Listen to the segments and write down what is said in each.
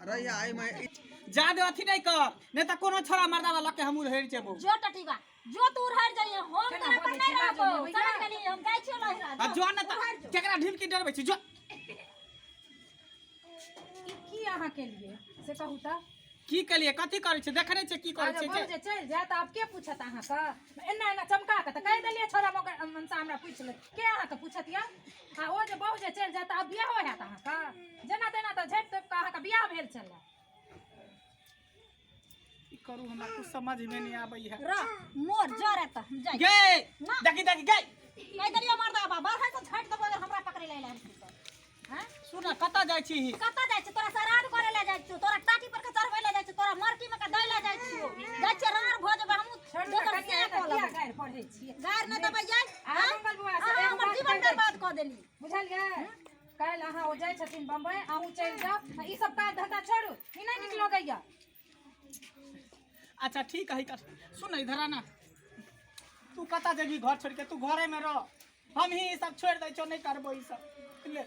अरे आई मैं जादे अथी नहीं कर, नहीं त कोनो छोरा मर्दावा लके हम उधेर जेबो। जो टटीबा जो तू उड़हर जाइए, हम केना तोरा पर बजै नहीं छी, रहबो। लाजो नहि समझ होइया? गेली, हम जाइ छियो नहिरा। आ जो न त उड़हर जो। केकरा ढिमकी डरबै छी जो। ई की अहाँ के लिए से कहू तऽ? की केलिए, कथी करै छै, देखै नहि छै की करै अगर छै बोल जे चलि जायत, आब के पूछत अहाँके? एना एना चमका के तऽ कहि देलियै, छोड़ा मौका मनसा हमरा पूछि ले, के अहाँके पूछत यऽ? आ ओ जे बहु जे चलि जायत, आब बियाहो हैत अहाँके? जेना तेना तऽ झाँपि तोपि कऽ अहाँके बियाह भेल छलै। की करू, हमरा कुछ समझ में नहीं आबै है। रह मोर जरे तऽ हम जाइ। गे ना। देखी देखी गे। कहि देलियै मर्दाबा, बाहर से झाँटि देबो अगर हमरा पकड़े ले एलै तऽ। हैं? सुन, कतऽ जाइ छी? कतऽ जाइ छी? तोरा श्राद्ध करे ले जाइ छियौ, तोरा टाटी पर के चढ़बै ले जाइ छियौ, तोरा मरकी में के दै ले जाइ छियौ। जाइ छियै, राड़ भऽ जेबै हमहूँ। छोड़ू तऽ दोसर कनिया, से एना कऽ किया लेबै। गारि पढ़ै छियै? गारि नहि देबै जाइ। आ मंगल बौआ से अहाँ एगो हमर बात जीवन कहि दै बर्बाद छी। कऽ देली। बुझलियै, काल्हि अहाँ ओ जाइ छथिन बम्बई, अहूँ चलि जाउ आ ई सब काज धंधा छोड़ू, ई नहि नीक लगैया। अच्छा ठीक है, कर सुन, इधर आना। तू कतऽ जेबी घर छोड़ के? तू घरे में रह, हम ही ई सब छोड़ दै छौ, नहीं करबो ई सब। ले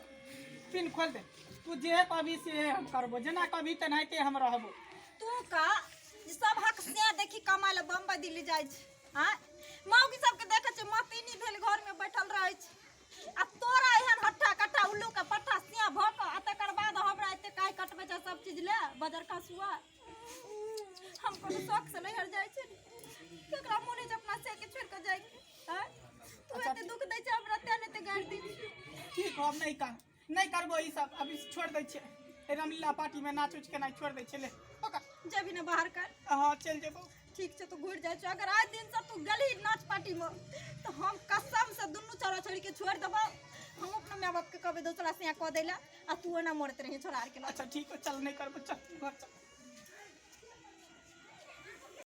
पिन खोल दे। तू जे कहबी से हम करबो, जेना कहबी तेनाहिते हम रहबो। तू का जे सब हक से देखी कमाय लए बम्बई दिल्ली जाइ छै। आँय, मौगी सबके देखै छै मतीनी भेल घर में बैठल रहै छै, आ तोरा एहन हट्ठा कट्ठा उल्लू के पट्ठा सिया भऽ कऽ आ तकर बाद हमरा एते काहि कटबै छै सब चीज ले बजर खसुआ। हम कोनो शौक से नैहर जाइ छै? केकरा मोन होइ छै अपना से के छोड़ि कऽ जाइके? आँय, तू एते दुख दै छै हमरा, तें ने एते गारि दै छियौ। ठीक, हम नहीं कर नहीं करबो ई सब, अभी छोड़ दै छियै। रामलीला पार्टी में नाच उच केनाइ छोड़ दै छियै। ले पकड़। जेबही ने बाहर कर? हाँ, चलि जेबो। ठीक छै, तू घुरि जाइ छौ। अगर आइ दिन से तू गेलही नाच पार्टी में तऽ हम कसम से दुनू छोरा छोरी के छोड़ि देबौ। हम अपना माय बाप के कहबै दोसरा से कऽ दै लए, आ तू ओना मरैत रही छोरा आर के लऽ। अच्छा ठीक है, चल, नहीं करबो, चल घर चल।